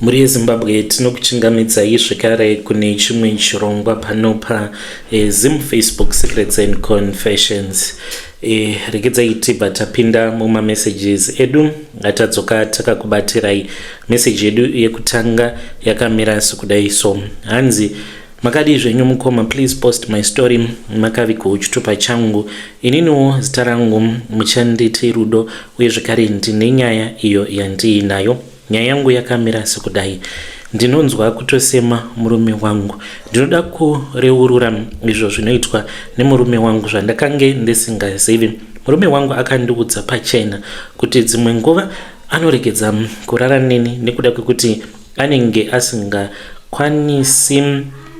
Mhuri yeZimbabwe tinokuchingamidzai zvekare kune chimwe chirongwa pano pa eh, Zim Facebook Secrets and Confessions. Eh, regedzai tibva tapinda mumamessages edu atadzoka takakubatirai. Message yedu yekutanga yakamira sekudai so hanzi Makadii zvenyu mukoma please post my story makavigwawo chitupa changu ininiwo zita rangu muchanditi rudo uye zvekare ndine nyaya iyo yandiinayo nyaya yangu yakamira sekudai ndinonzwa kutosema murume wangu ndinoda kureurura izvo zvinoitwa nemurume wangu zvandakange ndisingazivi murume wangu akandiudza pachena kuti dzimwe nguva anoregedza kurara neni nekuda kwekuti anenge asingakwanisi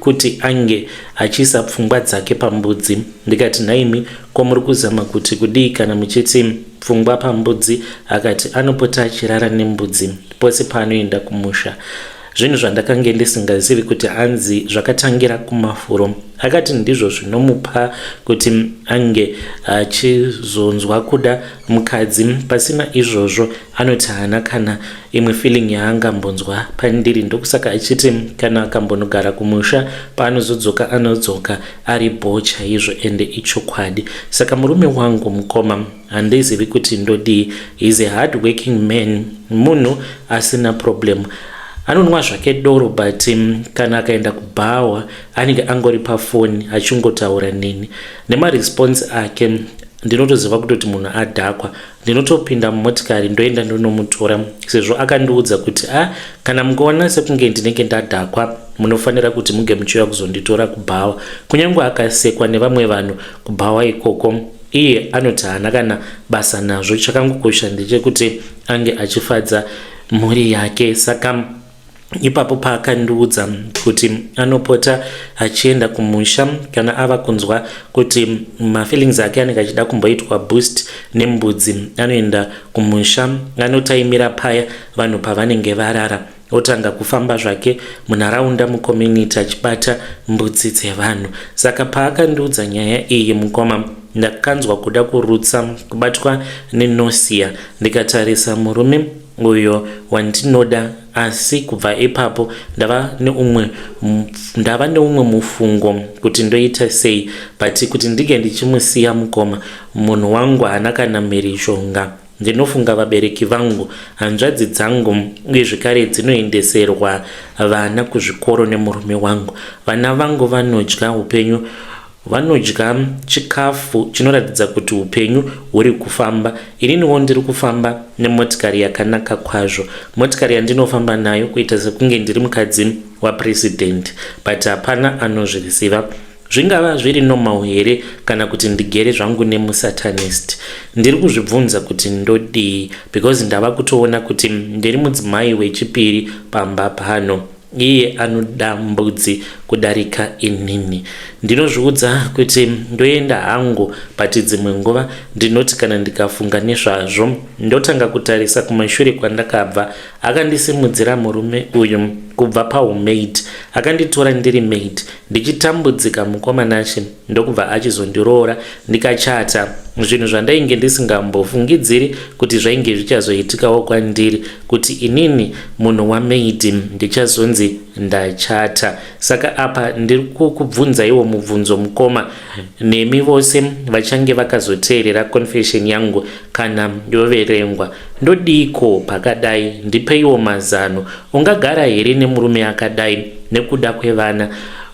kuti ange achiisa pfungwa dzake pambudzi ndikati nhaimi ko muri kuzama kuti kudii kana muchiti pfungwa pambudzi akati anopota achirara nembudzi pose paanoenda kumusha zvinhu zvandakange ndisingazivi kuti hanzi zvakatangira kumafuro akati ndizvo zvinomupa kuti ange achizonzwa kuda mukadzi pasina izvozvo anoti haana kana imwe feeling yaangambonzwa pandiri ndokusaka achiti kana akambonogara kumusha paanozodzoka anodzoka ari bho chaizvo ende ichokwadi saka murume wangu mukoma handizivi kuti ndodii he's a hard working man munhu asina problem anonwa zvake doro but kana akaenda kubhawa anenge angori pafoni achingotaura neni nemaresponse ake ndinotoziva kutoti munhu adhakwa ndinotopinda mumotikari ndoenda ndonomutora sezvo akandiudza kuti a ah, kana mukaona sekunge ndinenge ndadhakwa munofanira kuti muge muchiuya kuzonditora kubhawa kunyange akasekwa nevamwe vanhu kubhawa ikoko iye anoti haana kana basa nazvo chakangokosha ndechekuti ange achifadza mhuri yake saka Ipapo paakandiudza kuti anopota achienda kumusha kana ava kunzwa kuti mafeelings ake anenge achida kumboitwa boost nembudzi anoenda kumusha anotaimira paya vanhu pavanenge varara otanga kufamba zvake munharaunda mucommunity achibata mbudzi dzevanhu saka paakandiudza nyaya iyi mukoma ndakanzwa kuda kurutsa kubatwa nenosia ndikatarisa murume uyo wandinoda asi kubva ipapo ndava neumwe ndava neumwe mufungo kuti ndoita sei but kuti ndinge ndichimusiya mukoma munhu wangu haana kana mhirizhonga ndinofunga vabereki vangu hanzvadzi dzangu uye zvekare dzinoendeserwa vana kuzvikoro nemurume wangu vana vangu vanodya upenyu Vanodya chikafu chinoratidza kuti upenyu huri kufamba. Ininiwo ndiri kufamba nemotikari yakanaka kwazvo. Motikari yandinofamba nayo kuita sekunge ndiri mukadzi wapresident but hapana anozviziva. Zvingava zviri normal here kana kuti ndigere zvangu nemusatanist? Ndiri kuzvibvunza kuti ndodii because ndava kutoona kuti ndiri mudzimai wechipiri pamba pano. Iye anoda mbudzi kudarika inini. Ndinozviudza kuti ndoenda hangu but dzimwe nguva ndinoti kana ndikafunga nezvazvo ndotanga kutarisa kumashure kwandakabva. Akandisimudzira murume uyu kubva pahumaid. Akanditora ndiri maid ndichitambudzika mukoma Nashe ndokubva achizondiroora ndikachata zvinhu zvandainge ndisingambofungidziri kuti zvainge zvichazoitikawo kwandiri kuti inini munhu wamaid ndichazonzi ndachata saka apa ndiri kukubvunzaiwo mubvunzo mukoma nemi vose vachange vakazoteerera confession yangu kana yoverengwa ndodiiko pakadai ndipeiwo mazano ungagara here nemurume akadai nekuda kwevana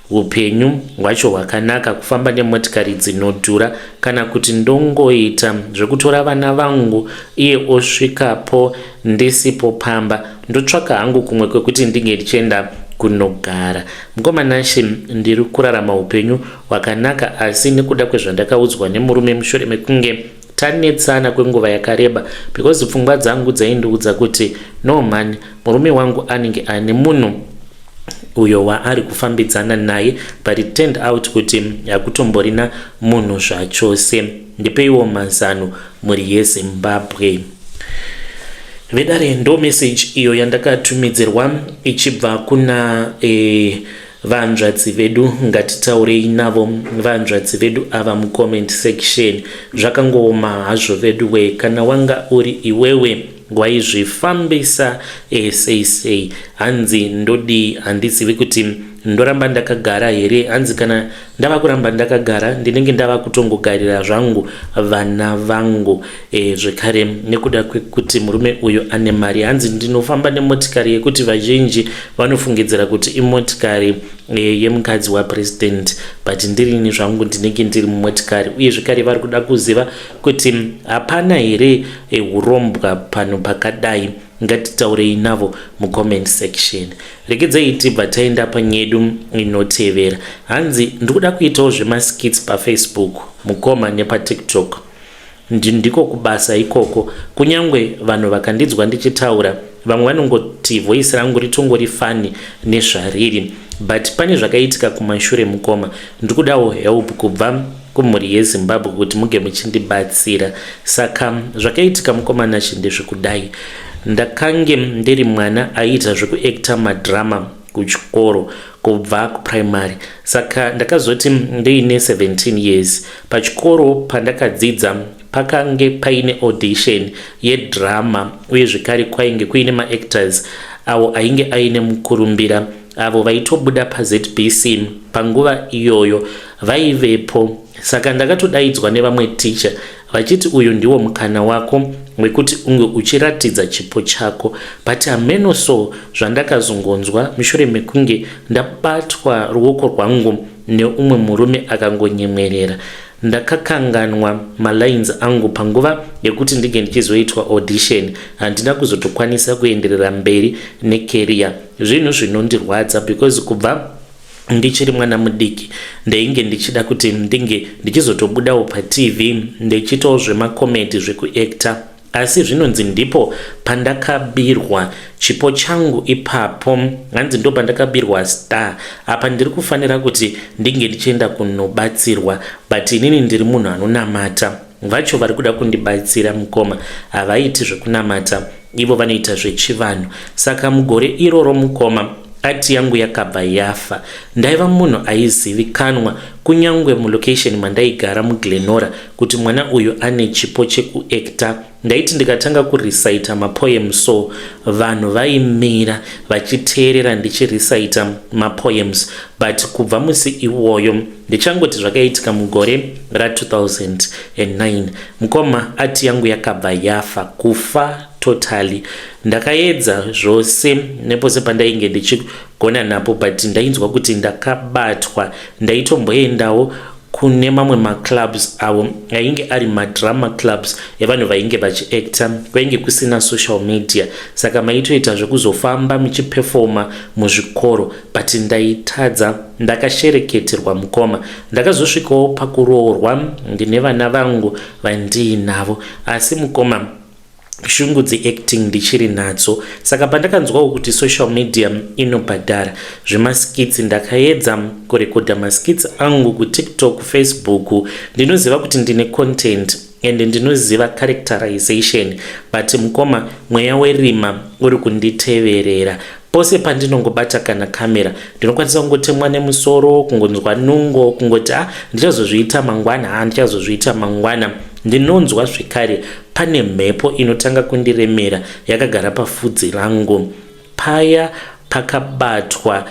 Hupenyu hwacho hwakanaka kufamba nemotikari dzinodhura kana kuti ndongoita zvekutora vana vangu iye osvikapo ndisipo pamba ndotsvaka hangu kumwe kwekuti ndinge ndichienda kunogara. Mukoma Nashe ndiri kurarama hupenyu hwakanaka asi nekuda kwezvandakaudzwa nemurume mushure mekunge tanetsana kwenguva yakareba because pfungwa dzangu dzaindiudza kuti no man murume wangu anenge ane munhu uyo waari kufambidzana naye but it turned out kuti hakutomborina munhu zvachose ndipeiwo mazano mhuri yezimbabwe vedare ndo message iyo yandakatumidzirwa ichibva kuna eh, vanzvadzi vedu ngatitaurei navo vanzvadzi vedu ava mucomment section zvakangooma hazvo veduwe kana wanga uri iwewe. Waizvifambisa e, sei sei? Hanzi ndodii? Handizivi kuti ndoramba ndakagara here. Hanzi kana ndava kuramba ndakagara, ndinenge ndava kutongogarira zvangu vana vangu e, zvekare nekuda kwekuti murume uyu ane mari. Hanzi ndinofamba nemotikari yekuti vazhinji vanofungidzira kuti imotikari e, yemukadzi wapresident, but ndirini zvangu ndinenge ndiri mumotikari. Uye zvekare vari kuda kuziva kuti hapana here e, urombwa pano pakadai. Ngatitaurei navo mucomment section. Regedzai tibva taenda panyedu inotevera. Hanzi ndikuda kuitawo zvemaskits paFacebook, mukoma, nepaTikTok. Ndiko kubasa ikoko. Kunyange vanhu vakandinzwa ndichitaura, vamwe vanongoti voice rangu ritongori funny nezvariri, but pane zvakaitika kumashure, mukoma. Ndikudawo help kubva kumhuri yeZimbabwe kuti muge muchindibatsira. Saka zvakaitika, mukoma Nashe, ndezvekudai. Ndakange ndiri mwana aiita zvekuacta madrama kuchikoro kubva kuprimary. Saka ndakazoti ndiine 17 years, pachikoro pandakadzidza pakange paine audition yedrama, uye zvekare kwainge kuine maactors avo ainge aine mukurumbira, avo vaitobuda paZBC panguva iyoyo vaivepo. Saka ndakatodaidzwa nevamwe ticha vachiti, "Uyu ndiwo mukana wako wekuti unge uchiratidza chipo chako." But hameno so zvandakazongonzwa mushure mekunge ndabatwa ruoko rwangu neumwe murume akangonyemwerera, ndakakanganwa malines angu panguva yekuti ndinge ndichizoitwa audition. Handina kuzotokwanisa kuenderera mberi necareer. Zvinhu zvinondirwadza because kubva ndichiri mwana mudiki ndainge ndichida kuti ndinge ndichizotobudawo paTV ndichiitawo zvemacomedy, zvekuacta, asi zvinonzi ndipo pandakabirwa chipo changu ipapo. Hanzi ndo pandakabirwa star. Apa ndiri kufanira kuti ndinge ndichienda kunobatsirwa, but inini ndiri munhu anonamata. Vacho vari kuda kundibatsira, mukoma, havaiti zvekunamata, ivo vanoita zvechivanhu. Saka mugore iroro, mukoma, art yangu yakabva yafa. Ndaiva munhu aizivikanwa kunyange mulocation mandaigara muGlenora kuti mwana uyu ane chipo chekuacta. Ndaiti ndikatanga kurecita mapoems so, vanhu vaimira vachiteerera ndichirecita mapoems. But kubva musi iwoyo, ndichangoti zvakaitika mugore ra2009, mukoma, art yangu yakabva yafa, kufa totally. Ndakaedza zvose nepose pandainge ndichigona napo, but ndainzwa kuti ndakabatwa. Ndaitomboendawo kune mamwe maclubs avo ainge ari madrama clubs evanhu vainge vachiacta. Kwainge kusina social media, saka maitoita zvekuzofamba muchiperforma muzvikoro, but ndaitadza. Ndakashereketerwa, mukoma. Ndakazosvikawo pakuroorwa, ndine vana vangu vandiinavo, asi mukoma, shungu dzeacting ndichiri nadzo. Saka pandakanzwawo kuti social media inobhadhara zvemaskits, ndakaedza kurekodha maskits angu kuTikTok, Facebook. Ndinoziva kuti ndine content and ndinoziva characterization, but mukoma, mweya werima uri kunditeverera. Pose pandinongobata kana kamera, ndinokwanisa kungotemwa nemusoro, kungonzwa nungo, kungoti, "A ah, ndichazozviita mangwana, a ndichazozviita mangwana." Ndinonzwa zvekare pane mhepo inotanga kundiremera yakagara pafudzi rangu paya pakabatwa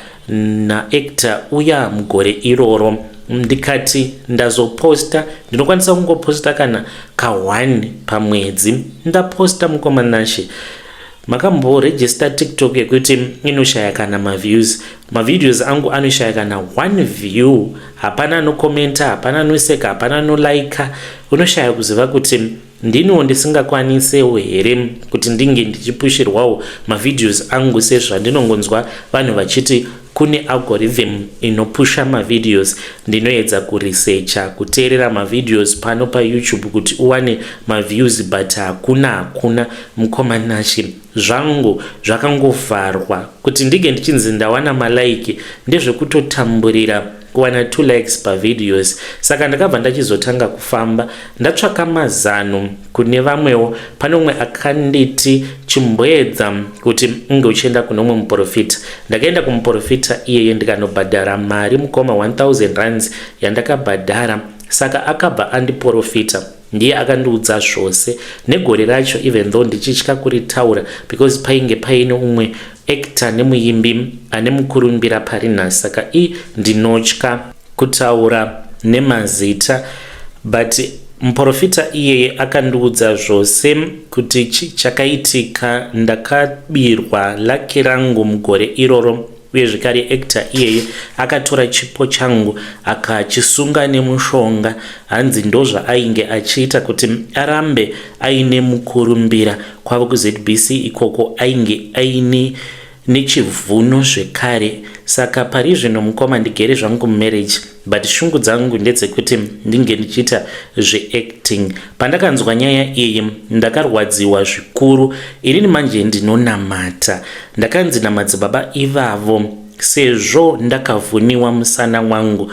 naactor uya mugore iroro. Ndikati ndazoposta, ndinokwanisa kungoposta kana ka1 pamwedzi. Ndaposta, mukoma Nashe, makamboregister TikTok yekuti inoshaya kana maviews? Mavideos angu anoshaya kana one view. Hapana anokomenta, hapana anoseka, hapana anolika. Unoshaya kuziva kuti ndiniwo ndisingakwanisewo here kuti ndinge ndichipushirwawo mavideos angu, sezvandinongonzwa vanhu vachiti kune algorithm inopusha mavideos. Ndinoedza kuresearcha, kuteerera mavideos pano paYouTube kuti uwane maviews, but hakuna, hakuna, mukoma Nashe. Zvangu zvakangovharwa. Kuti ndinge ndichinzi ndawana malike, ndezvekutotamburira kuwana two likes pavideos. Saka ndakabva ndachizotanga kufamba ndatsvaka mazano kune vamwewo. Pane umwe akanditi, "Chimboedza kuti unge uchienda kune umwe muprofita." Ndakaenda kumuprofita iyeye ndikanobhadhara mari, mukoma, 1000 rands yandakabhadhara. Saka akabva andiprofita. Ndiye akandiudza zvose negore racho, even though ndichitya kuritaura because painge paine umwe actor nemuimbi ane mukurumbira pari nhasi, saka i ndinotya kutaura nemazita. But muprofita iyeye akandiudza zvose kuti chakaitika. Ndakabirwa lucky rangu mugore iroro, uye zvekare actor iyeye akatora chipo changu akachisunga nemushonga. Hanzi ndozvaainge achiita kuti arambe aine mukurumbira kwavo kuZBC ikoko, ainge aine nechivhuno zvekare. Saka pari zvino, mukoma, ndigere zvangu mumarriage, but shungu dzangu ndedzekuti ndinge ndichiita zveacting. Pandakanzwa nyaya iyi, ndakarwadziwa zvikuru. Inini manje ndinonamata. Ndakanzi namadzibaba ivavo, sezvo ndakavhuniwa musana wangu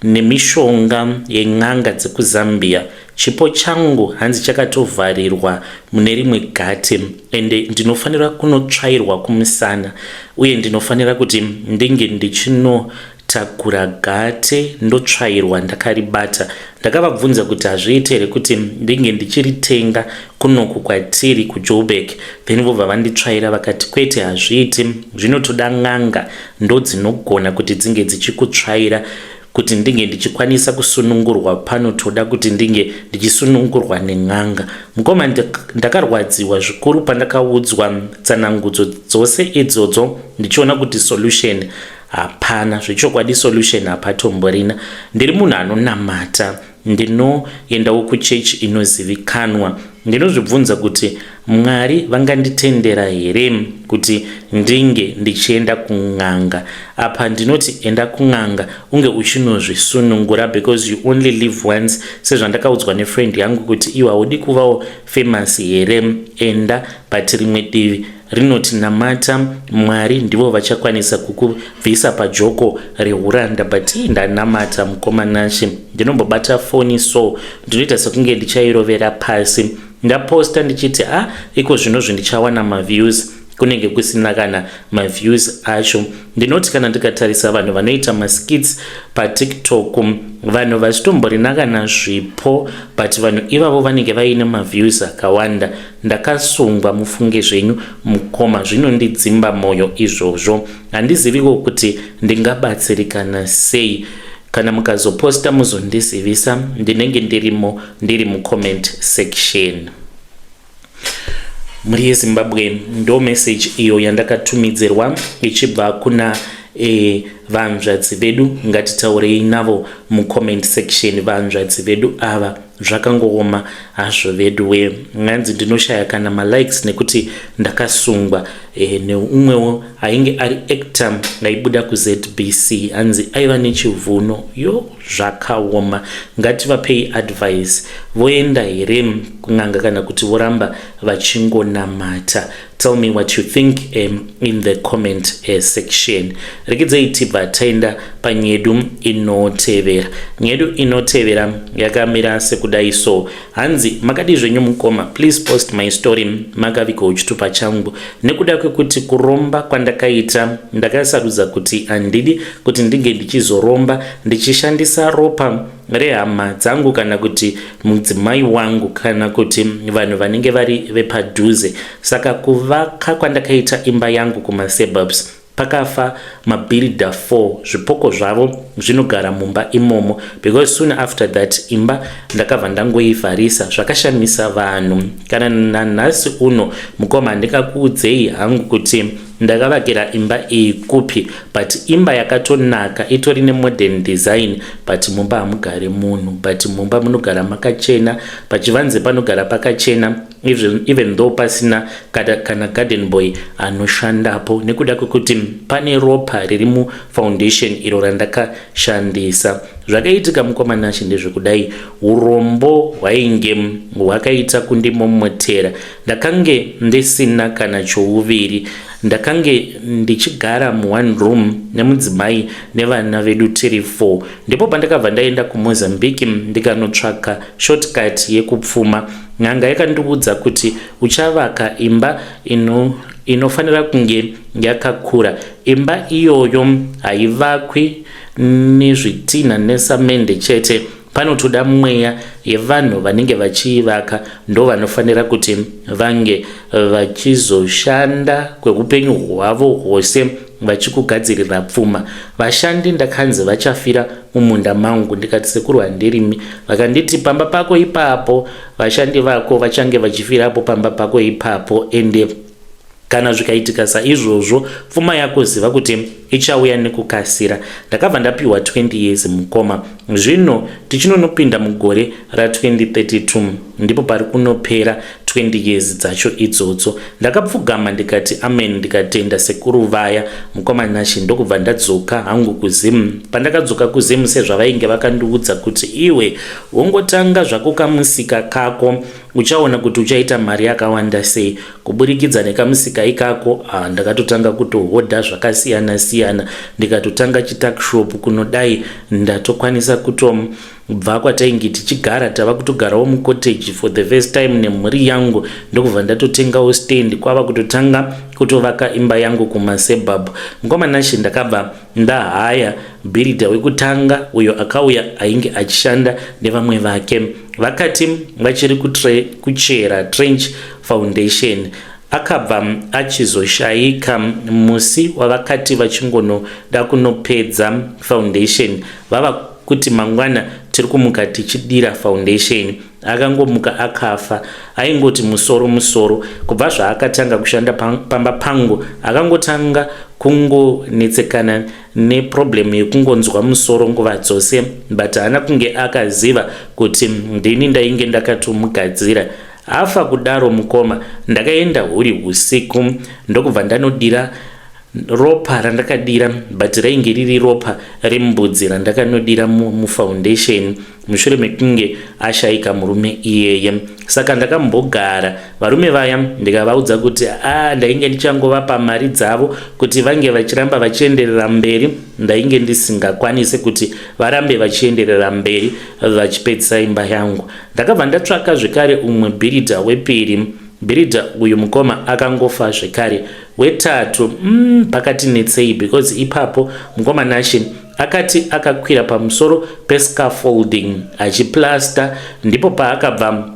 nemishonga yen'anga dzekuZambia, chipo changu hanzi chakatovharirwa mune rimwe gate, ende ndinofanira kunotsvairwa kumusana, uye ndinofanira kuti ndinge ndichinotakura gate ndotsvairwa ndakaribata. Ndakavabvunza kuti hazviiti here kuti ndinge ndichiritenga kunoku kwatiri kuJoburg, then vobva vanditsvaira? Vakati kwete, hazviiti, zvinotoda n'anga, ndo dzinogona kuti dzinge dzichikutsvaira. Kuti ndinge ndichikwanisa kusunungurwa, panotoda kuti ndinge ndichisunungurwa nen'anga. Mukoma, ndakarwadziwa zvikuru pandakaudzwa tsanangudzo dzose idzodzo, ndichiona kuti solution hapana. Zvechokwadi, solution hapatomborina. Ndiri munhu anonamata, ndinoendawo kuchechi inozivikanwa. Ndinozvibvunza kuti Mwari vanganditendera here kuti ndinge ndichienda kun'anga? Apa ndinoti enda kun'anga unge uchinozvisunungura, because you only live once, sezvandakaudzwa nefriend yangu kuti iwe haudi kuvawo famous here? Enda. But rimwe divi rinoti namata Mwari, ndivo vachakwanisa kukubvisa pajoko reuranda. But ndanamata, mukoma Nashe, ndinombobata foni so ndinoita sekunge ndichairovera pasi. Ndaposta ndichiti a ah, iko zvinozvi ndichawana maviews, kunenge kusina kana maviews acho. Ndinoti kana ndikatarisa vanhu vanoita maskits paTikTok, vanhu vachitomborina kana zvipo, but vanhu ivavo vanenge vaine maviews akawanda. Ndakasungwa, mufunge zvenyu, mukoma, zvinondidzimba mwoyo izvozvo. Handiziviwo kuti ndingabatsirikana sei. Kana mukazoposta, muzondizivisa, ndinenge ndirimo, ndiri mucomment section. Mhuri yeZimbabwe, ndo message iyo yandakatumidzirwa ichibva kuna vanzvadzi vedu. Ngatitaurei navo mucomment section, vanzvadzi vedu ava. Zvakangooma hazvo vedu we. Nganzi ndinoshaya kana malikes nekuti ndakasungwa neumwewo ainge ari actor aibuda kuZBC, hanzi aiva nechivhuno. Yo, zvakaoma. Ngativapei advice. Voenda here kun'anga kana kuti voramba vachingonamata? Tell me what you think in the comment section. Rekedzei tibva taenda panyedu inotevera. Nyedu inotevera yakamira sekudai so. Hanzi, "Makadi zvenyu mukoma? Please post my story makavigawo chitupa changu. Nekuda kwekuti kuromba kwandakaita, ndakasarudza kuti handidi kuti ndinge ndichizoromba ndichishandisa ropa rehama dzangu kana kuti mudzimai wangu kana kuti vanhu vanenge vari vepadhuze. Saka kuvaka kwandakaita imba yangu kumasuburbs, pakafa mabuilder 4. Zvipoko zvavo zvinogara mumba imomo, because soon after that imba ndakabva ndangoivharisa. Zvakashamisa vanhu. Kana nanhasi uno, mukoma, handingakuudzei hangu kuti ndakavakira imba iyi kupi, but imba yakatonaka, itori nemodern design, but mumba hamugari munhu. But mumba munogara makachena, pachivanze panogara pakachena, even though pasina kana garden boy anoshandapo, nekuda kwekuti pane ropa riri mufoundation iro randakashandisa. Zvakaitika, mukoma Nashe, ndezvekudai. Urombo hwainge hwakaita kundimomotera. Ndakange ndisina kana chouviri. Ndakange ndichigara muone room nemudzimai nevana vedu tiri 4. Ndipo pandakabva ndaenda kuMozambique ndikanotsvaka shortcut yekupfuma. N'anga yakandiudza kuti uchavaka imba inofanira kunge yakakura. Imba iyoyo haivakwi nezvitinha nesamende chete. Panotoda mweya yevanhu vanenge vachiivaka, ndo vanofanira kuti vange vachizoshanda kweupenyu hwavo hwose vachikugadzirira pfuma. Vashandi ndakanzi vachafira mumunda mangu. Ndikati, "Sekuru, handirimi." Vakanditi, "Pamba pako ipapo, vashandi vako vachange vachifirapo pamba pako ipapo. Ende kana zvikaitika saizvozvo, pfuma yako ziva kuti ichauya nekukasira." Ndakabva ndapiwa 20 years, mukoma. Zvino tichinonopinda mugore ra2032, ndipo pari kunopera 20 years dzacho idzodzo. Ndakapfugama ndikati amen, ndikatenda sekuru vaya, mukoma Nashi. Ndokubva ndadzoka hangu kuZimu. Pandakadzoka kuZimu, sezvavainge vakandiudza kuti, "Iwe wongotanga zvako kamusika kako, uchaona kuti uchaita mari yakawanda sei kuburikidza nekamusika ikako." Ah, ndakatotanga kutohodha zvakasiyana siyana, ndikatotanga chituckshop kunodai. Ndatokwanisa kutobva kwatainge tichigara, tava kutogarawo mucottage for the first time nemhuri yangu. Ndokubva ndatotengawo stand, kwava kutotanga kutovaka imba yangu kumasuburbs. Mukoma Nashi, ndakabva ndahaya bhiridha wekutanga uyo akauya ainge achishanda nevamwe vake. Vakati vachiri kuchera trench foundation, akabva achizoshayika musi wavakati vachingonoda kunopedza foundation. Vava kuti mangwana tiri kumuka tichidira foundation, akangomuka akafa. Aingoti musoro, musoro. Kubva zvaakatanga kushanda pamba pangu, akangotanga kungonetsekana neproblem yekungonzwa musoro nguva dzose, but haana kunge akaziva kuti ndini ndainge ndakatomugadzira. Afa kudaro, mukoma, ndakaenda huri usiku, ndokubva ndanodira ropa randakadira, but rainge riri ropa rembudzi randakanodira mufoundation mushure mekunge ashayika murume iyeye. Saka ndakambogara varume vaya, ndikavaudza kuti a ndainge ndichangovapa mari dzavo kuti vange vachiramba vachienderera mberi. Ndainge ndisingakwanisi kuti varambe vachienderera mberi vachipedzisa imba yangu. Ndakabva ndatsvaka zvekare umwe bhiridha wepiri. Bhiridha uyu, mukoma, akangofa zvekare. Wetatu, pakati netsei, because ipapo, mukoma Nashin, akati akakwira pamusoro pescaffolding achiplasta, ndipo paakabva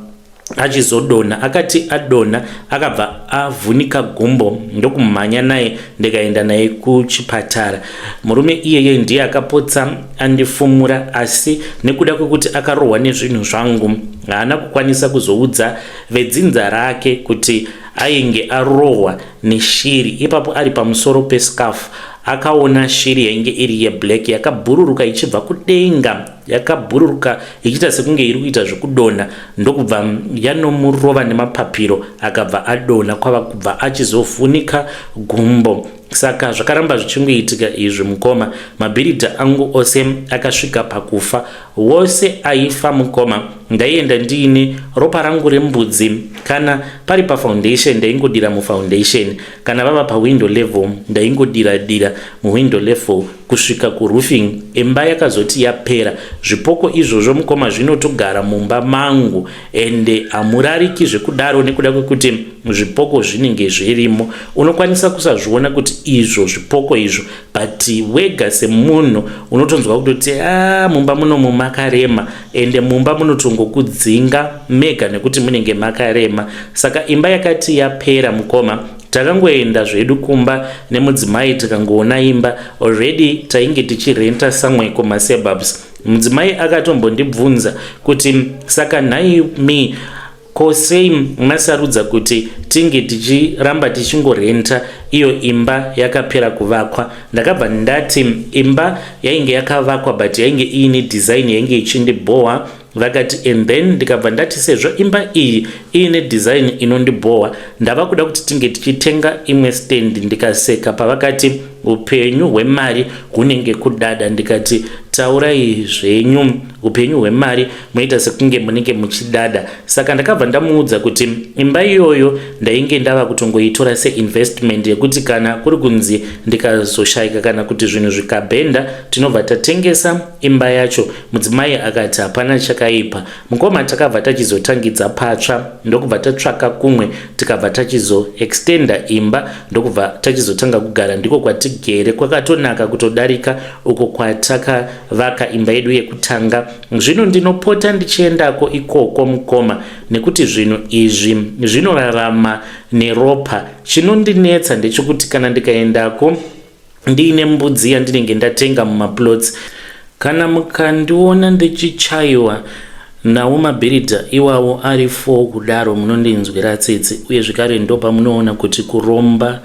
achizodonha. Akati adonha, akabva avhunika gumbo. Ndokumhanya naye, ndikaenda naye kuchipatara. Murume iyeye ndiye akapotsa andifumura, asi nekuda kwekuti akarohwa nezvinhu zvangu, haana kukwanisa kuzoudza vedzinza rake kuti ainge arohwa neshiri. Ipapo ari pamusoro pescaf, akaona shiri yainge iri yeblack yakabhururuka ichibva kudenga, yakabhururuka ichiita sekunge iri kuita zvekudonha, ndokubva yanomurova nemapapiro, akabva adonha, kwava kubva achizovhunika gumbo. Saka zvakaramba zvichingoitika izvi, mukoma. Mabhiridha angu ose akasvika pakufa, wose aifa. Mukoma, ndaienda ndiine ropa rangu rembudzi. Kana pari pafoundation, ndaingodira mufoundation. Kana vava pawindow level, ndaingodira dira muwindow level kusvika kuroofing. Imba yakazoti yapera, zvipoko izvozvo, mukoma, zvinotogara mumba mangu, ende hamurariki zvekudaro nekuda kwekuti zvipoko zvinenge zvirimo. Unokwanisa kusazviona kuti izvo zvipoko izvo, but wega semunhu unotonzwa kutoti a mumba munomu makarema, ende mumba munotongokudzinga mega nekuti munenge makarema. Saka imba yakati yapera, mukoma, takangoenda zvedu kumba nemudzimai, tikangoona imba already. Tainge tichirenta somewhere kumasuburbs. Mudzimai akatombondibvunza kuti, "Saka nhai mi, ko sei masarudza kuti tinge tichiramba tichingorenta iyo imba yakapera kuvakwa?" Ndakabva ndati imba yainge yakavakwa, but yainge iine design yainge ichindibhowa. Vakati, "And then?" Ndikabva ndati sezvo imba iyi iine design inondibhowa, ndava kuda kuti tinge tichitenga imwe stand. Ndikaseka pavakati, "Upenyu hwemari hunenge kudada." Ndikati, "Taurai zvenyu, upenyu hwemari munoita sekunge munenge muchidada." Saka ndakabva ndamuudza kuti imba iyoyo ndainge ndava kutongoitora seinvestment, yekuti kana kuri kunzi ndikazoshayika kana kuti zvinhu zvikabhenda, tinobva tatengesa imba yacho. Mudzimai akati hapana chakaipa. Mukoma, takabva tachizotangidza patsva, ndokubva tatsvaka kumwe, tikabva tachizoextenda imba, ndokubva tachizotanga kugara. Ndiko kwatigere. kwatigere kwakatonaka kutodarika uko kwatakavaka imba yedu yekutanga. Zvino ndinopota ndichiendako ikoko mukoma nekuti zvinhu izvi zvinorarama neropa. Chinondinetsa ndechekuti kana ndikaendako ndiine mbudzi yandinenge ndatenga mumaplots, kana mukandiona ndichichaiwa nawo mabhiridha iwawo ari 4 kudaro, munondinzwira tsitsi. Uye zvekare ndopamunoona kuti kuromba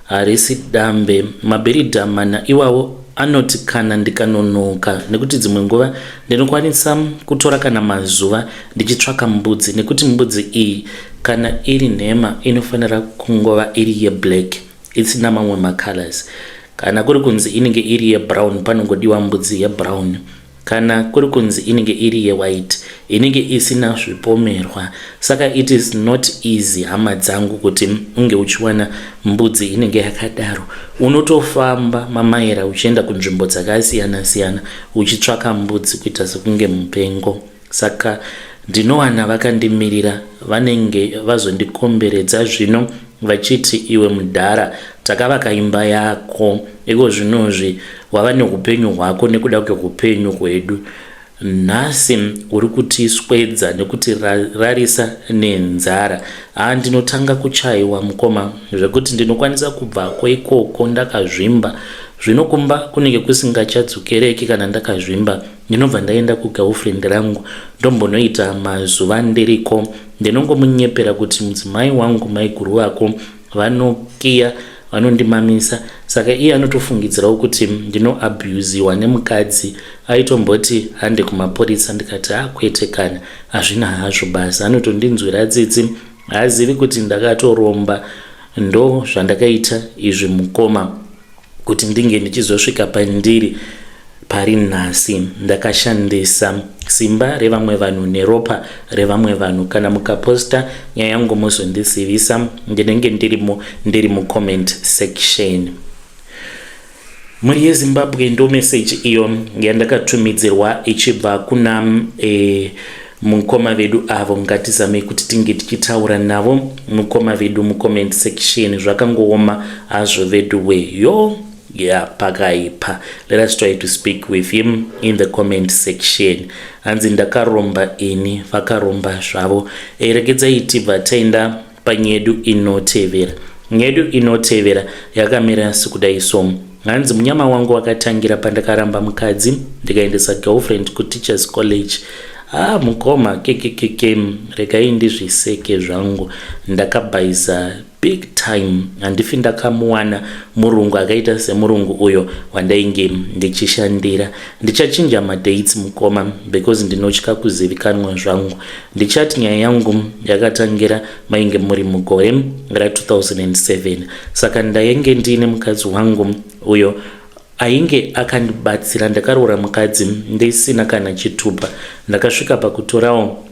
harisi dambe. Mabhiridha mana iwawo anoti kana ndikanonoka, nekuti dzimwe nguva ndinokwanisa kutora kana mazuva ndichitsvaka mbudzi, nekuti mbudzi iyi kana iri nhema inofanira kungova iri yeblack, isina mamwe macolors. Kana kuri kunzi inenge iri yebrown, panongodiwa mbudzi yebrown. Kana kuri kunzi inenge iri yewhite, inenge isina zvipomerwa. Saka it is not easy, hama dzangu, kuti unge uchiwana mbudzi inenge yakadaro. Unotofamba mamaira uchienda kunzvimbo dzakasiyana siyana uchitsvaka mbudzi kuita sekunge mupengo. Saka ndinowana vakandimirira, vanenge vazondikomberedza zvino vachiti, "Iwe mudhara, takavaka imba yako, iko zvinozvi wava neupenyu hwako nekuda kweupenyu hwedu. Nhasi uri kutiswedza nekutirarisa nenzara." Haa, ndinotanga kuchayiwa mukoma, zvekuti ndinokwanisa kubvako ikoko ndakazvimba. Zvino kumba kunenge kusingachadzokereki. Kana ndakazvimba, ndinobva ndaenda kugirlfriend rangu, ndombonoita mazuva ndiriko. Ndinongomunyepera kuti mudzimai wangu, maiguru vako vanokiya, vanondimamisa. Saka iye anotofungidzirawo kuti ndinoabusiwa nemukadzi. Aitomboti hande kumapurisa, ndikati, "Ha, kwete kana, hazvina hazvo basa." Anotondinzwira tsitsi, haazivi kuti ndakatoromba. Ndo zvandakaita izvi mukoma, kuti ndinge ndichizosvika pandiri pari nhasi. Ndakashandisa simba revamwe vanhu neropa revamwe vanhu. Kana mukaposta nyaya yangu, muzondizivisa, ndinenge ndirimo, ndiri mucomment section. Mhuri yeZimbabwe, ndo meseji iyo yandakatumidzirwa ichibva kuna mukoma vedu avo. Ngatizamei kuti tinge tichitaura navo mukoma vedu mucomment section. Zvakangooma hazvo vedu weyo ya, pakaipa. Let us try to speak with him in the comment section. Hanzi, "Ndakaromba ini." Vakaromba zvavo. Regedzai tibva taenda panyedu inotevera. Nyedu inotevera yakamira sekudai so. Hanzi, "Munyama wangu wakatangira pandakaramba mukadzi, ndikaendesa girlfriend kuteachers college." Ah, mukoma, kekekeke, regai ndizviseke zvangu. Ndakabhaisa big time. Handifi ndakamuwana murungu akaita semurungu uyo wandainge ndichishandira. Ndichachinja madates mukoma, because ndinotya kuzivikanwa zvangu. Ndichati nyaya yangu yakatangira mainge muri mugore ra2007. Saka ndainge ndiine mukadzi wangu uyo ainge akandibatsira. Ndakaroora mukadzi ndisina kana chitupa. Ndakasvika pakutorawo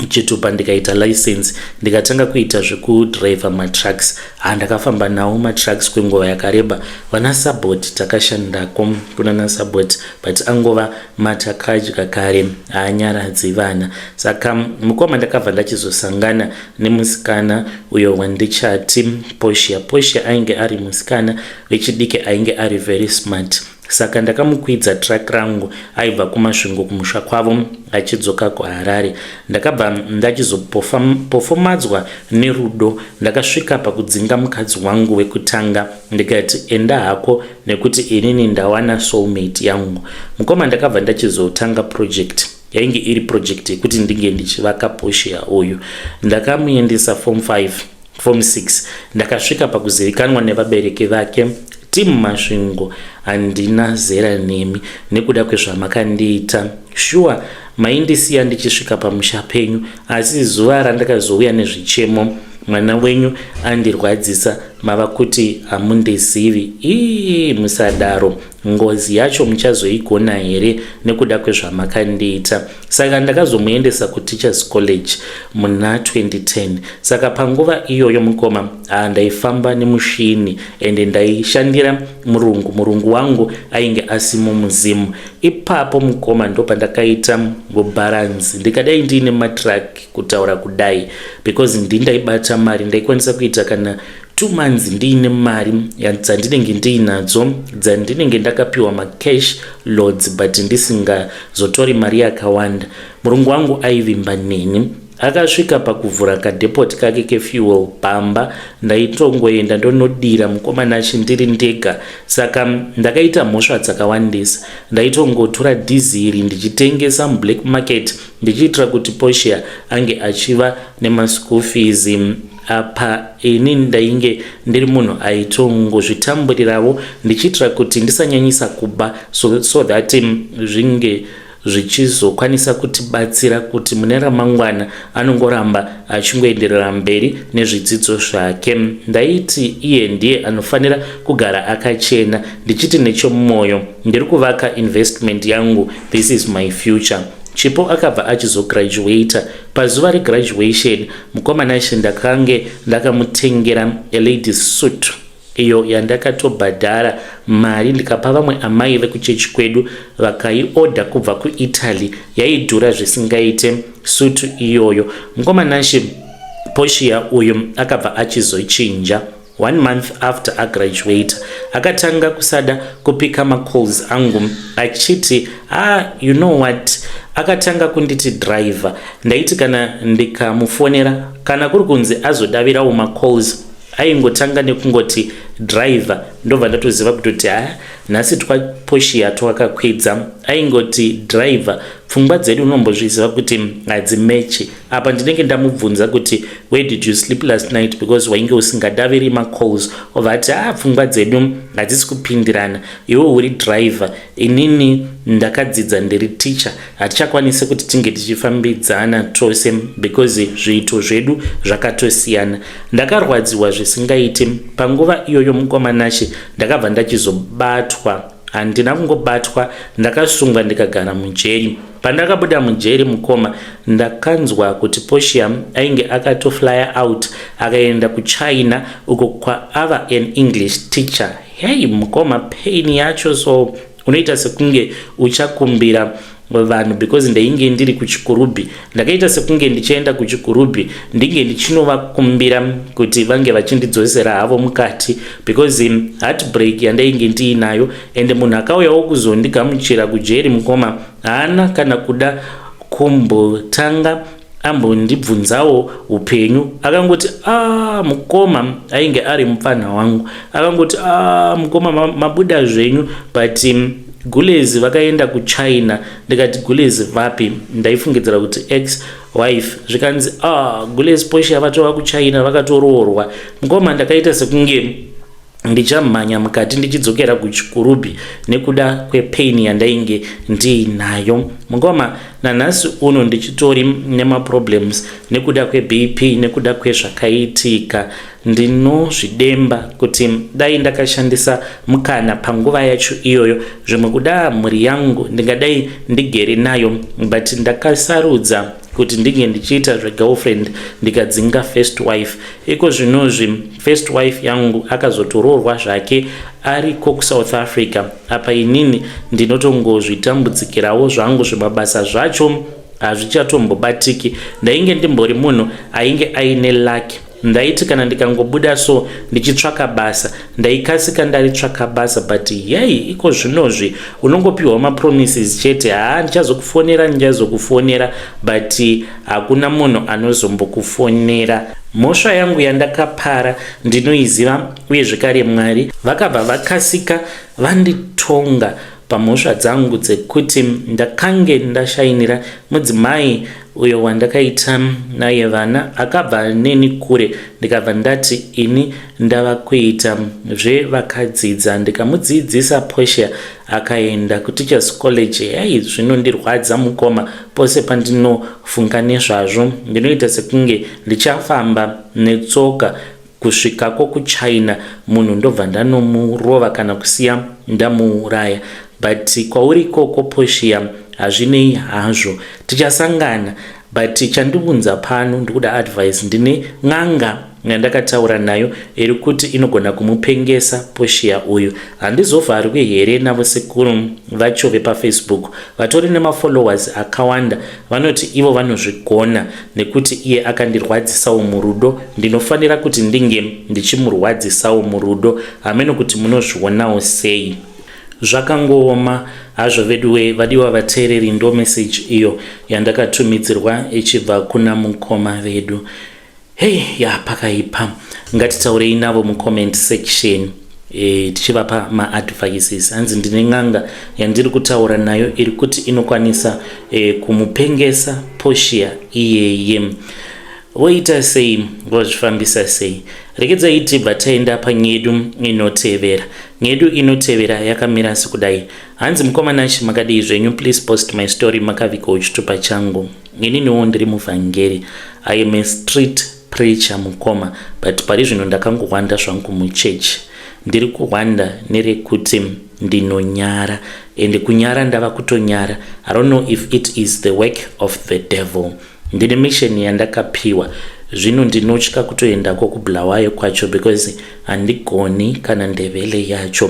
chitupa, ndikaita license, ndikatanga kuita zvekudhiraivha matrucks. Handakafamba nawo matrucks kwenguva yakareba. Vana Sabot takashandako kunana Sabot, but angova matakadya kare, haanyaradzi vana. Saka mukoma, ndakabva ndachizosangana nemusikana uyo wandichati Poshia. Poshia ainge ari musikana wechidiki ainge ari very smart. Saka ndakamukwidza truck rangu. Aibva kuMasvingo kumusha kwavo achidzoka kuHarare. Ndakabva ndachizopofomadzwa nerudo. Ndakasvika pakudzinga mukadzi wangu wekutanga, ndikati, "Enda hako, nekuti inini ndawana soulmate yangu." Mukoma, ndakabva ndachizotanga project. Yainge iri project yekuti ndinge ndichivaka Poshia uyu. Ndakamuendesa form 5, form 6. Ndakasvika pakuzivikanwa nevabereki vake. Team Masvingo, handina zera nemi nekuda kwezvamakandiita. Shuwa maindisiya ndichisvika pamusha penyu, asi zuva randakazouya nezvichemo, mwana wenyu andirwadzisa, mava kuti hamundizivi. Ii, musadaro. Ngozi yacho muchazoigona here nekuda kwezvamakandiita? Saka ndakazomuendesa kuteachers college muna 2010. Saka panguva iyoyo mukoma, ndaifamba nemushini ende ndaishandira murungu. Murungu wangu ainge asimo muzimu ipapo mukoma. Ndopandakaita bharanzi, ndikadai ndiine matruck kutaura kudai, because ndindaibata mari, ndaikwanisa kuita kana 2 months ndiine mari dzandinenge ndiinadzo, dzandinenge ndakapiwa macash loads, but ndisingazotori mari yakawanda. Murungu wangu aivimba neni. Akasvika pakuvhura kadepot kake kefuel pamba, ndaitongoenda ndonodira mukomana achi ndiri ndega. Saka ndakaita mhosva dzakawandisa. Ndaitongotora dhiziri ndichitengesa mublack market, ndichiitira kuti Portia ange achiva nemaschool fees. Apa ini ndainge ndiri munhu aitongozvitamburirawo, ndichiitira kuti ndisanyanyisa kuba, so that zvinge zvichizokwanisa kutibatsira kuti mune ramangwana anongoramba achingoenderera mberi nezvidzidzo zvake. Ndaiti iye ndiye anofanira kugara akachena, ndichiti nechomwoyo ndiri kuvaka investment yangu, this is my future. Chipo akabva achizograduata. Pazuva regraduation, mukomana, ndakange ndakamutengera aladies suit iyo yandakatobhadhara mari, ndikapa vamwe amai vekuchechi kwedu vakaiodha kubva kuItaly. Yaidhura zvisingaite sutu iyoyo. Mukomana, Portia uyu akabva achizochinja. One month after agraduate, akatanga kusada kupika macalls angu, achiti, "Ah, you know what?" Akatanga kunditi driver. Ndaiti kana ndikamufonera, kana kuri kunzi azodavirawo macalls, aingotanga nekungoti "driver", ndobva ndatoziva kutoti ha, nhasi twaPortia twakakwidza. Aingoti "driver". Pfungwa dzedu unombozviziva kuti hadzimechi. Apa ndinenge ndamubvunza kuti, "Where did you sleep last night?" because wainge usingadaviri macalls. Obva ati, "A, pfungwa dzedu hadzisi kupindirana. Iwe uri driver, inini ndakadzidza, ndiri teacher. Hatichakwanisi kuti tinge tichifambidzana tose because zviito zvedu zvakatosiyana." Ndakarwadziwa zvisingaiti panguva iyoyo. Mukomanache, ndakabva ndachizobatwa. Handina kungobatwa, ndakasungwa, ndikagara mujeri. Pandakabuda mujeri, mukoma, ndakanzwa kuti Portia ainge akatoflya out, akaenda kuChina uko kwaava an English teacher. Hei mukoma, pain yacho so unoita sekunge uchakumbira vanhu, because ndainge ndiri kuChikurubhi. Ndakaita sekunge ndichienda kuChikurubhi, ndinge ndichinovakumbira kuti vange vachindidzosera havo mukati, because heartbreak yandainge ndiinayo. Ende munhu akauyawo kuzondigamuchira kujeri, mukoma, haana kana kuda kumbotanga ambondibvunzawo upenyu. Akangoti, "A ah, mukoma," ainge ari mupfanha wangu, akangoti, "A ah, mukoma, mabuda zvenyu, but gulezi vakaenda kuChina." Ndikati, "Gulezi vapi?" Ndaifungidzira kuti ex wife. Zvikanzi, "Ah, gulezi Portia vatova kuChina, vakatoroorwa." Mukoma, ndakaita sekunge ndichamhanya mukati ndichidzokera kuChikurubhi nekuda kwepain yandainge ndiinayo. Mukoma, nanhasi uno ndichitori nemaproblems nekuda kweBP, nekuda kwezvakaitika. Ndinozvidemba kuti dai ndakashandisa mukana panguva yacho iyoyo, zvimwe kuda mhuri yangu ndingadai ndigere nayo, but ndakasarudza kuti ndinge ndichiita zvegirlfriend, ndikadzinga first wife. Iko zvinozvi first wife yangu akazotoroorwa zvake, ariko kuSouth Africa. Apa inini ndinotongozvitambudzikirawo zvangu, zvemabasa zvacho hazvichatombobatiki. Ndainge ndimbori munhu ainge aine luck. Ndaiti kana ndikangobuda so ndichitsvaka basa, ndaikasika ndaritsvaka basa, but yei, iko zvinozvi unongopiwa mapromises chete. Haa, ndichazokufonera, ndichazokufonera, but hakuna munhu anozombokufonera. Mhosva yangu yandakapara ndinoiziva, uye zvekare Mwari vakabva vakasika vanditonga pamhosva dzangu dzekuti ndakange ndashayinira mudzimai uyo wandakaita naye vana, akabva neni kure. Ndikabva ndati ini ndava kuita zvevakadzidza, ndikamudzidzisa. Portia akaenda kuteachers college. Hei, zvinondirwadza mukoma, pose pandinofunga nezvazvo ndinoita sekunge ndichafamba netsoka kusvikako kuChina, munhu ndobva ndanomurova kana kusiya ndamuuraya. But kwauri ikoko Portia, hazvinei hazvo, tichasangana. But chandiunza pano, ndikuda advice. Ndine n'anga. yandakataura nayo iri kuti inogona kumupengesa Portia uyu. Handizovharwi here navo sekuru vacho vepaFacebook vatori nemafollowers akawanda vanoti ivo vanozvigona nekuti iye akandirwadzisawo murudo ndinofanira kuti ndinge ndichimurwadzisawo murudo hameno kuti munozvionawo sei. Zvakangooma hazvo veduwe vadiwa vateereri ndo message iyo yandakatumidzirwa ichibva kuna mukoma vedu. Hey ya pakaipa ngatitaurei navo mucomment section e, tichivapa maadvices hanzi ndine n'anga yandiri kutaura nayo iri kuti inokwanisa e, kumupengesa Portia iyeye voita sei vozvifambisa sei regedzai tibva taenda panyedu inotevera nyedu inotevera yakamira sekudai hanzi mukoma Nashi makadii zvenyu please post my story makavikawo chitupa changu ininiwo ndiri muvhangeri i am a street preacher mukoma but pari zvino ndakangohwanda zvangu muchechi ndiri kuhwanda nerekuti ndinonyara ende kunyara ndava kutonyara i don't know if it is the work of the devil ndine mission yandakapiwa zvino ndinotya kutoendako kubulawayo kwacho because handigoni kana ndevele yacho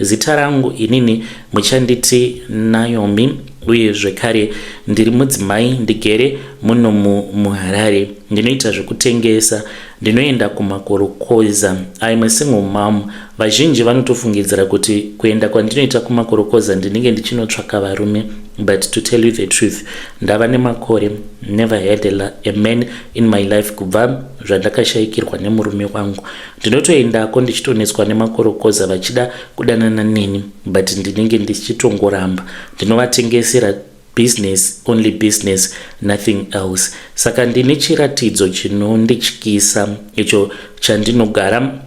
zita rangu inini muchanditi naomi uye zvekare ndiri mudzimai ndigere muno muharare ndinoita zvekutengesa ndinoenda kumakorokoza im a single mom vazhinji vanotofungidzira kuti kuenda kwandinoita kumakorokoza ndinenge ndichinotsvaka varume but to tell you the truth ndava nemakore never had a man in my life kubva zvandakashayikirwa nemurume wangu ndinotoendako ndichitonetswa nemakorokoza vachida kudanana neni but ndinenge ndichitongoramba ndinovatengesera business only business nothing else saka ndine chiratidzo chinondityisa icho chandinogara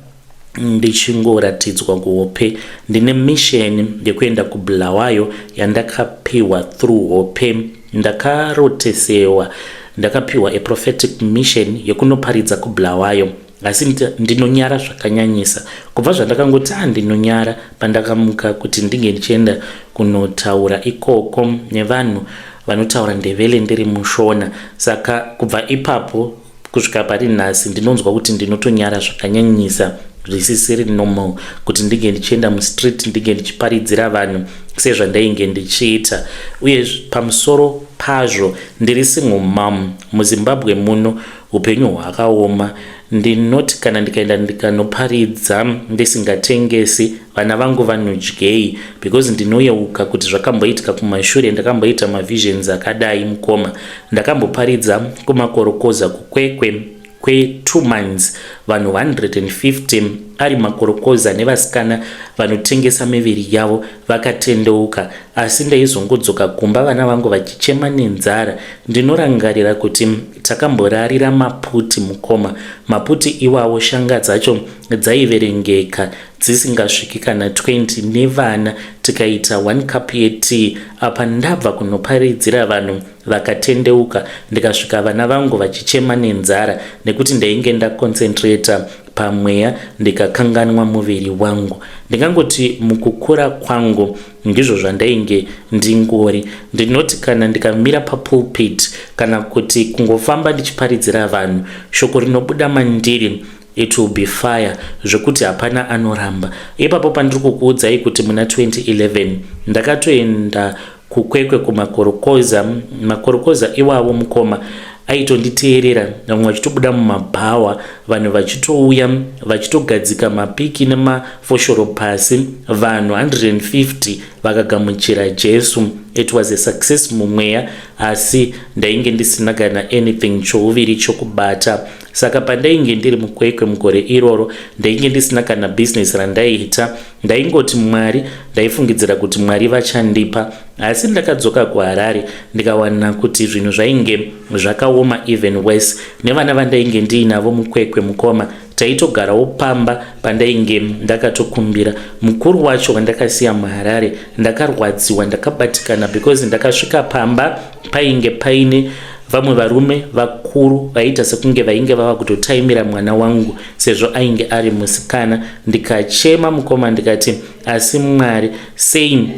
ndichingoratidzwa kuhope ndine mission yekuenda kubulawayo yandakapiwa through hope ndakarotesewa ndakapiwa a prophetic mission yekunoparidza kubulawayo asi ndinonyara zvakanyanyisa kubva zvandakangoti a ah, ndinonyara pandakamuka kuti ndinge ndichienda kunotaura ikoko nevanhu vanotaura ndevele ndiri mushona saka kubva ipapo kusvika pari nhasi ndinonzwa kuti ndinotonyara zvakanyanyisa zvisisiri normal kuti ndinge ndichienda mustreet ndinge ndichiparidzira vanhu sezvandainge ndichiita uye pamusoro pazvo ndiri single mom muzimbabwe muno upenyu hwakaoma ndinoti kana ndikaenda ndikanoparidza ndisingatengesi vana vangu vanodyei because ndinoyeuka kuti zvakamboitika kumashure ndakamboita mavisions akadai mukoma ndakamboparidza kumakorokoza kukwekwe kwe2 months vanhu 150 ari makorokoza nevasikana vanotengesa miviri yavo vakatendeuka asi ndaizongodzoka kumba vana vangu vachichema nenzara ndinorangarira kuti takamborarira maputi mukoma maputi iwawo shanga dzacho dzaiverengeka dzisingasviki kana 20 nevana tikaita 1 cup yetea apa ndabva kunoparidzira vanhu vakatendeuka ndikasvika vana vangu vachichema nenzara nekuti ndainge ndaconcentrata pamweya ndikakanganwa muviri wangu ndingangoti mukukura kwangu ndizvo zvandainge ndingori ndinoti kana ndikamira papulpit kana kuti kungofamba ndichiparidzira vanhu shoko rinobuda mandiri it will be fire zvekuti hapana anoramba ipapo pandiri kukuudzai kuti muna 2011 ndakatoenda kukwekwe kumakorokoza makorokoza iwavo mukoma aitonditeerera vamwe vachitobuda mumabhawa vanhu vachitouya vachitogadzika mapiki nemafoshoro pasi vanhu 150 vakagamuchira jesu it was a success mumweya asi ndainge ndisina kana anything chouviri chokubata saka pandainge ndiri mukwekwe mugore iroro ndainge ndisina kana bhizinesi randaiita ndaingoti mwari ndaifungidzira kuti mwari vachandipa asi ndakadzoka kuharare ndikawana kuti zvinhu zvainge zvakaoma even worse nevana vandainge ndiinavo mukwekwe mukoma taitogarawo pamba pandainge ndakatokumbira mukuru wacho wandakasiya muharare ndakarwadziwa ndakabatikana because ndakasvika pamba painge paine vamwe varume vakuru vaiita sekunge vainge vava kutotaimira mwana wangu sezvo ainge ari musikana ndikachema mukoma ndikati asi mwari sei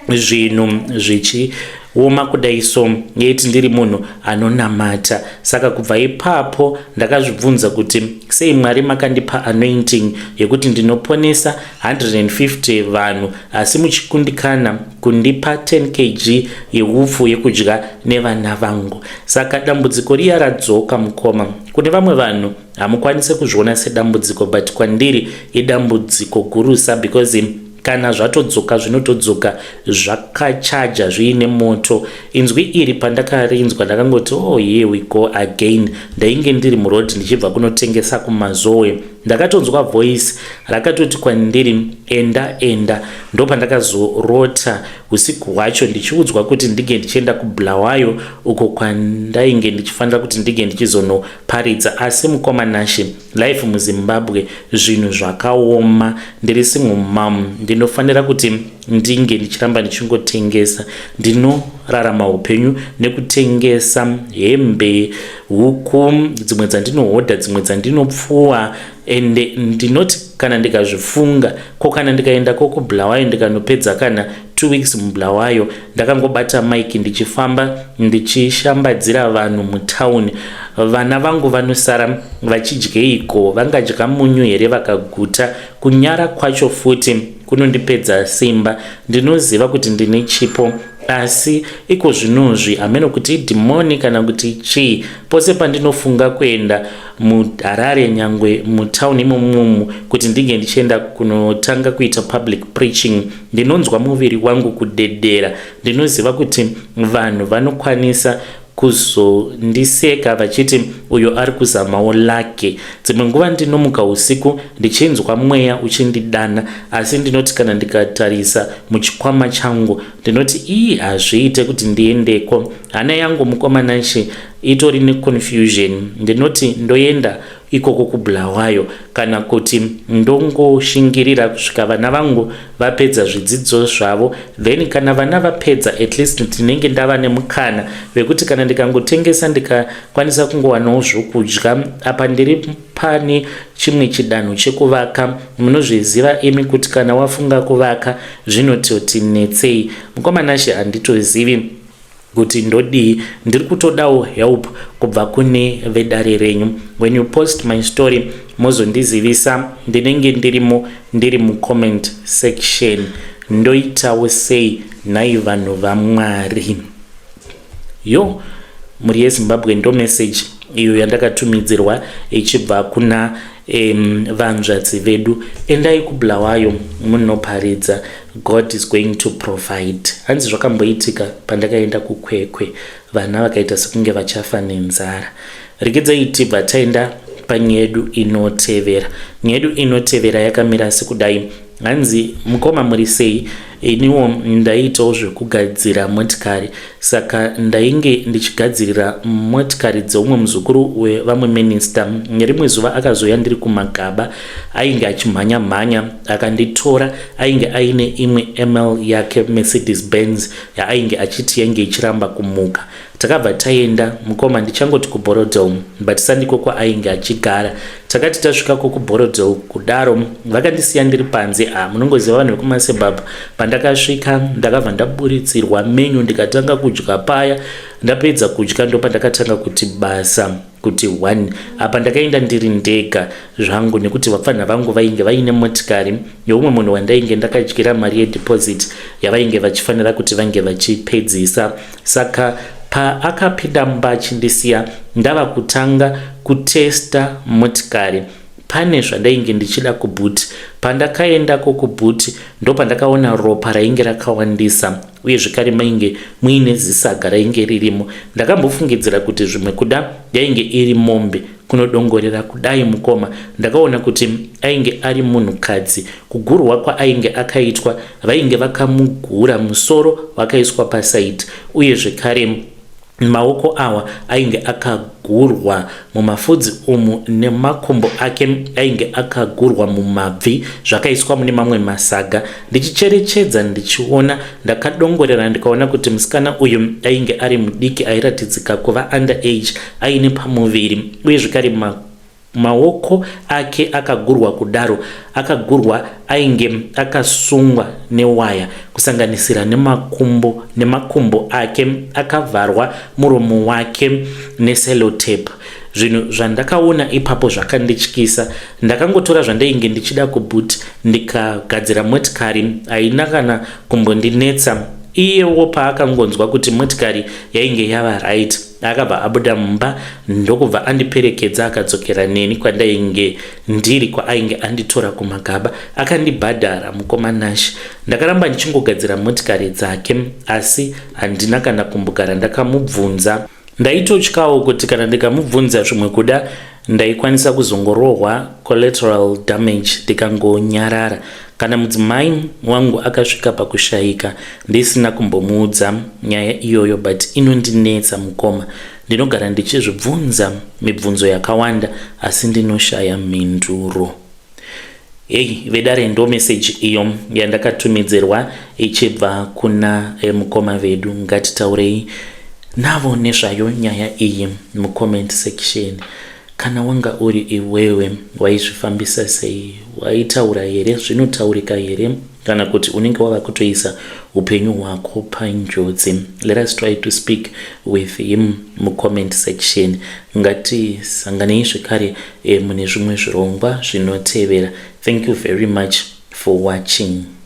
zvinhu zvichi Woma kudai so yeti ndiri munhu anonamata. Saka kubva ipapo ndakazvibvunza kuti sei Mwari makandipa anointing yekuti ndinoponesa 150 vanhu asi muchikundikana kundipa 10 kg yeupfu yekudya nevana vangu. Saka dambudziko riya radzoka mukoma. Kune vamwe vanhu hamukwanise kuzviona sedambudziko but kwandiri idambudziko gurusa because kana zvatodzoka zvinotodzoka zvakachaja zviine moto. Inzwi iri pandakarinzwa ndakangoti oh here we go again. Ndainge ndiri muroad ndichibva kunotengesa kuMazowe. Ndakatonzwa voice rakatoti kwandiri enda enda. Ndopandakazorota usiku hwacho ndichiudzwa kuti ndinge ndichienda kuBulawayo uko kwandainge ndichifanira kuti ndinge ndichizonoparidza. Asi mukoma Nashe, life muZimbabwe zvinhu zvakaoma. Ndiri single mom, ndinofanira kuti ndinge ndichiramba ndichingotengesa. Ndinorarama upenyu nekutengesa hembe, huku, dzimwe dzandinohodha, dzimwe dzandinopfuwa. Ende ndinoti kana ndikazvifunga, ko kana ndikaendako kuBulawayo ndikanopedza kana 2 weeks muBulawayo ndakangobata mike ndichifamba ndichishambadzira vanhu mutauni, vana vangu vanosara vachidyeiko? Vangadya munyu here vakaguta? Kunyara kwacho futi kunondipedza simba. Ndinoziva kuti ndine chipo asi iko zvinozvi hameno kuti idhimoni kana kuti chii. Pose pandinofunga kuenda muHarare nyangwe mutauni imomomu kuti ndinge ndichienda kunotanga kuita public preaching, ndinonzwa muviri wangu kudedera. Ndinoziva kuti vanhu vanokwanisa kuzondiseka vachiti uyo ari kuzamawo lake. Dzimwe nguva ndinomuka usiku ndichinzwa mweya uchindidana, asi ndinoti kana ndikatarisa muchikwama changu ndinoti ii hazviite kuti ndiendeko. Hana yangu mukoma Nashe itori neconfusion. Ndinoti ndoenda ikoko kuBulawayo kana kuti ndongoshingirira kusvika vana vangu vapedza zvidzidzo zvavo. Then kana vana vapedza at least ndinenge ndava nemukana wekuti kana ndikangotengesa ndikakwanisa kungowanawo zvokudya. Apa ndiri pane chimwe chidanho chekuvaka. Munozviziva imi kuti kana wafunga kuvaka zvinototi netsei. Mukoma Nashe, handitozivi kuti ndodii. Ndiri kutodawo help kubva kune vedare renyu. When you post my story mozondizivisa, ndinenge ndirimo, ndiri mucomment section. Ndoitawo sei nhai vanhu vaMwari? Yo, mhuri yeZimbabwe, ndo message iyo yandakatumidzirwa ichibva kuna vanzvadzi vedu. Endai kuBulawayo munoparidza, God is going to provide. Hanzi zvakamboitika pandakaenda kuKwekwe, vana vakaita sekunge vachafa nenzara. Regedzai tibva taenda panyaya yedu inotevera. Nyaya yedu inotevera yakamira sekudai. Hanzi mukoma muri sei? Iniwo ndaiitawo zvekugadzira motikari, saka ndainge ndichigadzirira motikari dzeumwe muzukuru wevamwe minista. Nerimwe zuva akazouya ndiri kumagaba, ainge achimhanya mhanya, akanditora. Ainge aine imwe ML yake, Mercedes Benz, yaainge achiti yainge ichiramba kumuka. Takabva taenda mukoma, ndichangoti kuBorrowdale but sandiko kwaainge achigara. Takati tasvikako kuBorrowdale kudaro, vakandisiya ndiri panze. A, munongoziva vanhu vekumasebhabha. Pandakasvika ndakabva ndaburitsirwa menyu, ndikatanga kudya paya. Ndapedza kudya ndopandakatanga kuti basa kuti one. Apa ndakaenda ndiri ndega zvangu nekuti vapfanha vangu vainge vaine motikari yeumwe munhu wandainge ndakadyira mari yedeposit yavainge vachifanira kuti vange vachipedzisa. Saka paakapinda mumba achindisiya ndava kutanga kutesta motikari, pane zvandainge ndichida kuboot. Pandakaendako kuboot ndopandakaona ropa rainge rakawandisa, uye zvekare mainge muine zisaga rainge ririmo. Ndakambofungidzira kuti zvimwe kuda yainge iri mombe. Kunodongorera kudai mukoma, ndakaona kuti ainge ari munhukadzi. Kugurwa kwaainge akaitwa, vainge vakamugura musoro wakaiswa pasaidi, uye zvekare maoko awa ainge akagurwa mumafudzi umu nemakumbo ake ainge akagurwa mumabvi, zvakaiswa mune mamwe masaga. Ndichicherechedza ndichiona, ndakadongorera ndikaona kuti musikana uyu ainge ari mudiki, airatidzika kuva under age, aine pamuviri uye zvekare. Maoko ake akagurwa kudaro, akagurwa ainge akasungwa newaya kusanganisira nemakumbo nemakumbo ake akavharwa muromo wake nesellotape. Zvinhu zvandakaona ipapo zvakandityisa. Ndakangotora zvandainge ndichida kuboot ndikagadzira motikari haina kana kumbondinetsa. Iyewo paakangonzwa kuti motikari yainge yava right akabva abuda mumba ndokubva andiperekedza akadzokera neni kwandainge ndiri kwaainge anditora kumagaba akandibhadhara mukoma Nash. Ndakaramba ndichingogadzira motikari dzake asi handina kana kumbogara ndakamubvunza. Ndaitotyawo kuti kana ndikamubvunza zvimwe kuda ndaikwanisa kuzongorohwa collateral damage ndikangonyarara. Kana mudzimai wangu akasvika pakushaika ndisina kumbomuudza nyaya iyoyo but inondinetsa mukoma. Ndinogara ndichizvibvunza mibvunzo yakawanda asi ndinoshaya mhinduro. Hey, vedare ndo message iyo yandakatumidzirwa ichibva kuna eh, mukoma vedu. Ngatitaurei navo nezvayo nyaya iyi mucomment section. Kana wanga uri iwewe waizvifambisa sei? Waitaura here? Zvinotaurika here? Kana kuti unenge wava kutoisa upenyu hwako panjodzi? Let us try to speak with him mucomment section. Ngatisanganei zvekare eh, mune zvimwe zvirongwa zvinotevera. Thank you very much for watching.